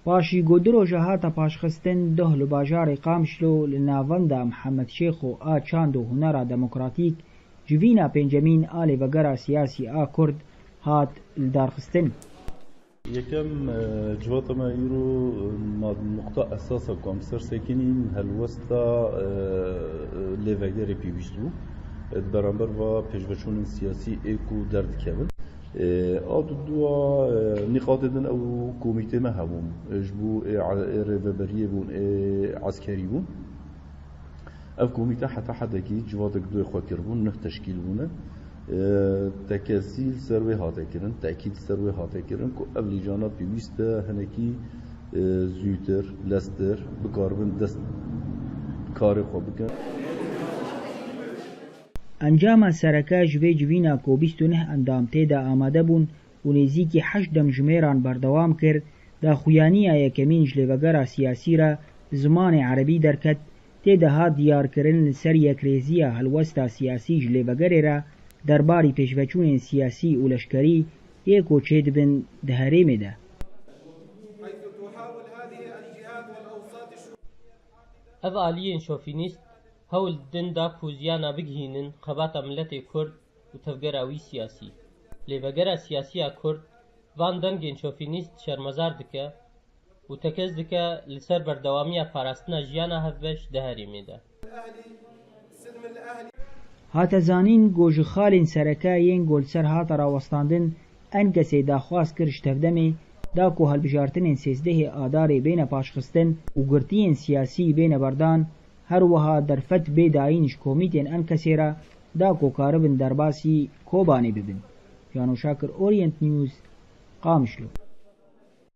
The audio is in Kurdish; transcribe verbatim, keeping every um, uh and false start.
Paşî ku du roja hate paşxistin, doh li bajarê Qamişlo li navenda Mihemed Şêxo a çand û hunera demokratîk, civîna pêncemîn a lêvegera siyasî a Kurd hat lidarxistin. Yekem, e, civata me îro, e, ma-, nuqta esas e ku em ser sekinîn helwesta, e, lêvegerê pêwîst bû. E, di beramber va pêşveçûnên siyasî ê ku derdikevin. E, a du dua, e, nîqatê din ew komîtê me hebûn. E, ji bo ê, ê rêveberiyê bûn, ê eskerî bûn. Ev komîte heta hedekî civatek duyê xwe kiribûn, neh teşkîl bûne. E, tekesî li ser wê hate kirin, tekîd li ser wê hate kirin ku ev lîjana pêwîst e hinekî, e, zûtir, leztir bikaribin dest karê xwe bikin. Encama sereke ji vê civîna ku bîst û neh endam tê de amade bûn û nêzîkî heşt demjimêran berdewam kir, daxuyaniya yekemîn ji lêvegera siyasî re bi zimanê erebî derket, tê de hat diyarkirin li ser yekrêziya helwesta siyasî ji lêvegerê re derbarî pêşveçûnên siyasî û leşkerî yê ku çêdibin di herêmê de. Ev aliyên şofînîst hewl didin da ku jiyana bigihînin xebata miletê Kurd û tevgera wî siyasî. Lê vegera siyasî ya Kurd van dengên şofînîst şermezar dike û tekez dike li ser berdewamiya parastina jiyana hevbeş di herêmê de. Hate zanîn ku ji xalên sereke yên ku li ser hate rawestandin, Enkesê daxwaz kir ji Tevdemê da ku hilbijartinên sêzdehê Adarê bêne paşxistin û girtiyên siyasî bêne berdan, her wiha derfet bê dayîn ji komîtên Enkesê re da ku karibin derbasî Kobanê bibin. Cano Şakir, Orient News, Qamişlo.